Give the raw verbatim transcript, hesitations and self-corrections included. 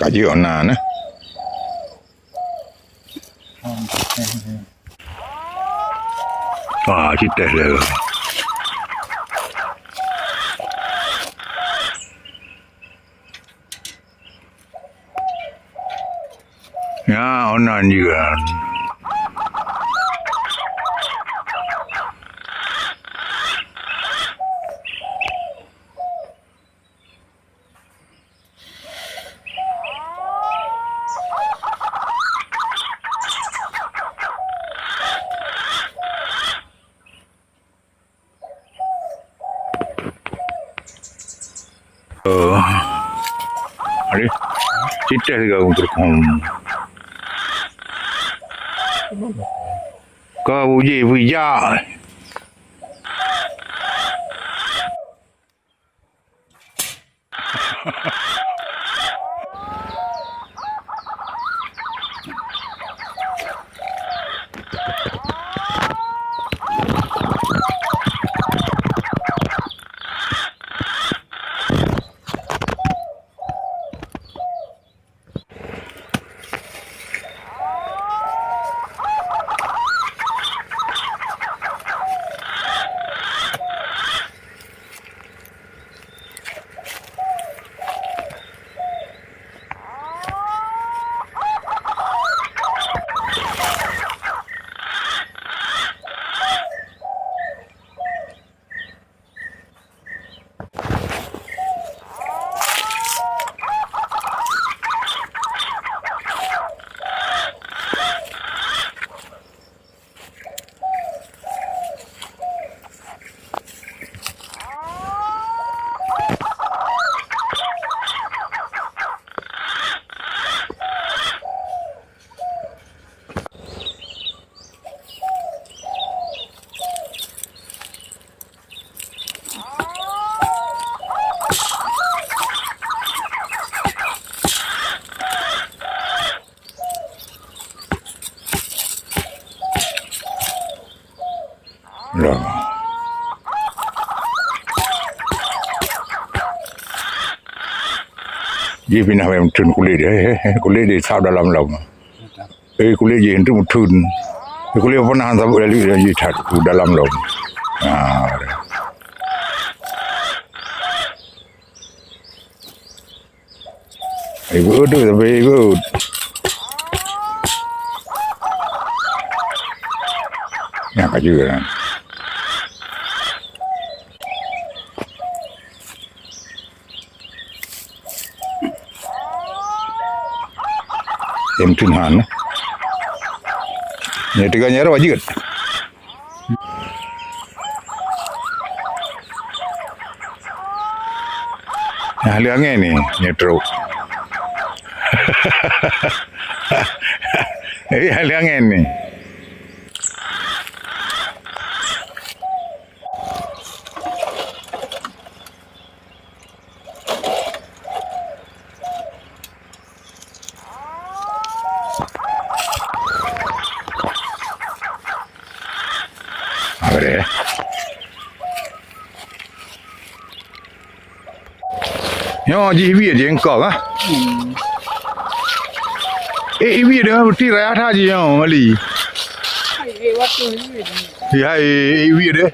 Ka jeuet na, nah. Ah, cit teh lé. Ya, onan jiran. Eh, aduh, cit teh tiga ureueng. Ka uji bijak. Lah. Jih pinah meuteun kulét, eh, eh, eh, kulét di sab dalam lom. Eh, kulét jih untuk meuteun. Eh, kulét pernah sabuk lalu jih that u dalam lom. Ah. Ibu tu sampai ibu. Nyang kaju kan. Em tun han. Nya tiga nyara wajib. Ahli angén ni, nyetruk. Eh, ahli angén ni. Eh. Nyoe jih wiet jih engkau, ah. Eh, wiet dah, berarti raya that jih nyoe, Mali. Hai, eh, waktu wiet. Hai, eh, wiet deh.